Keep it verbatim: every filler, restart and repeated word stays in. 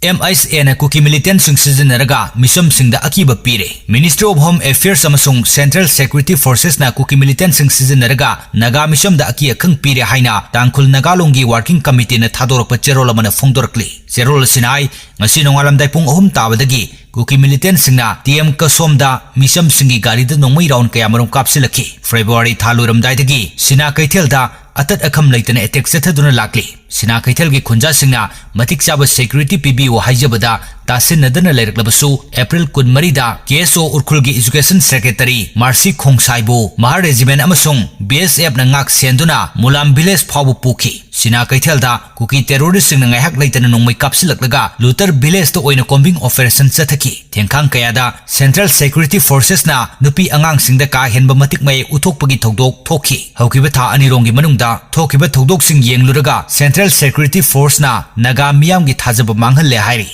MHAꯅ ꯀꯨꯀꯤ militantꯁꯤꯡ ꯁꯤꯖꯤꯟꯅꯔꯒ ꯃꯤꯆꯝꯁꯤꯡꯗ ꯑꯀꯤꯕ ꯄꯤꯔꯦ꯫ Ministry of Home Affairs ꯑꯃꯁꯨꯡ Central Security Forcesꯅ ꯀꯨꯀꯤ militantꯁꯤꯡ ꯁꯤꯖꯤꯟꯅꯔꯒ ꯅꯥꯒꯥ ꯃꯤꯆꯝꯗ ꯑꯀꯤ ꯑꯈꯪ ꯄꯤꯔꯦ ꯍꯥꯏꯅ ꯇꯥꯡꯈꯨꯜ ꯅꯥꯒꯥ ꯂꯣꯟꯒꯤ Working Committeeꯅ ꯊꯥꯗꯣꯔꯛꯄ ꯆꯦꯔꯣꯜ ꯑꯃꯅ ꯐꯣꯡꯗꯣꯔꯛꯂꯤ꯫ ꯆꯦꯔꯣꯜ ꯑꯁꯤꯅ ꯍꯥꯏ, ꯉꯁꯤ ꯅꯣꯡꯉꯥꯜꯂꯝꯗꯥꯏ ꯄꯨꯡ ꯑꯍꯨꯝ ꯇꯥꯕꯗꯒꯤ ꯀꯨꯀꯤ militantꯁꯤꯡꯅ ꯇꯤ ꯑꯦꯝ ꯀꯁꯣꯝꯗ ꯃꯤꯆꯝꯁꯤꯡꯒꯤ ꯒꯥꯔꯤꯗ ꯅꯣꯡꯃꯩ round ꯀꯌꯥꯃꯔꯨꯝ ꯀꯥꯞꯁꯤꯜꯂꯛꯈꯤ꯫ February ꯊꯥ ꯂꯣꯏꯔꯝꯗꯥꯏꯗꯒꯤ ꯁꯤꯅꯥ ꯀꯩꯊꯦꯜꯗ ꯑꯇꯠ ꯑꯈꯝ ꯂꯩꯇꯅ attack ꯆꯠꯊꯗꯨꯅ ꯂꯥꯛꯂꯤ꯫ ꯁꯤꯅꯥ ꯀꯩꯊꯦꯜꯒꯤ ꯈꯨꯟꯖꯥꯁꯤꯡꯅ ꯃꯇꯤꯛ ꯆꯥꯕ security ꯄꯤꯕꯤꯌꯨ ꯍꯥꯏꯖꯕꯗ ꯇꯥꯁꯤꯟꯅꯗꯅ ꯂꯩꯔꯛꯂꯕꯁꯨ, April ꯀꯨꯟꯃꯔꯤꯗ KSO ꯎꯔꯈꯨꯜꯒꯤ Education Secretary ꯃꯥꯔꯁꯤ ꯈꯣꯡꯁꯥꯏꯕꯨ ꯃꯍꯥ Regiment ꯑꯃꯁꯨꯡ BSFꯅ ꯉꯥꯛ ꯁꯦꯟꯗꯨꯅ ꯃꯨꯂꯥꯝ village ꯐꯥꯎꯕ ꯄꯨꯈꯤ꯫ ꯁꯤꯅꯥ ꯀꯩꯊꯦꯜꯗ ꯀꯨꯀꯤ terroristꯁꯤꯡꯅ ꯉꯥꯏꯍꯥꯛ ꯂꯩꯇꯅ ꯅꯣꯡꯃꯩ ꯀꯥꯞꯁꯤꯜꯂꯛꯂꯒ ꯂꯨꯇꯔ villageꯇ ꯑꯣꯏꯅ combing operation ꯆꯠꯊꯈꯤ꯫ ꯊꯦꯡꯈꯥꯡ ꯀꯌꯥꯗ Central Security Forcesꯅ ꯅꯨꯄꯤ ꯑꯉꯥꯡꯁꯤꯡꯗ ꯀꯥ ꯍꯦꯟꯕ ꯃꯇꯤꯛ ꯃꯌꯦꯛ ꯎꯠꯊꯣꯛꯄꯒꯤ ꯊꯧꯗꯣꯛ ꯊꯣꯛꯈꯤ꯫ ꯍꯧꯈꯤꯕ ꯊꯥ ꯑꯅꯤꯔꯣꯝꯒꯤ ꯃꯅꯨꯡꯗ ꯊꯣꯛꯈꯤꯕ ꯊꯧꯗꯣꯛꯁꯤꯡ ꯌꯦꯡꯂꯨꯔꯒ Central Security Forceꯅ ꯅꯥꯒꯥ ꯃꯤꯌꯥꯝꯒꯤ ꯊꯥꯖꯕ ꯃꯥꯡꯍꯜꯂꯦ ꯍꯥꯏꯔꯤ꯫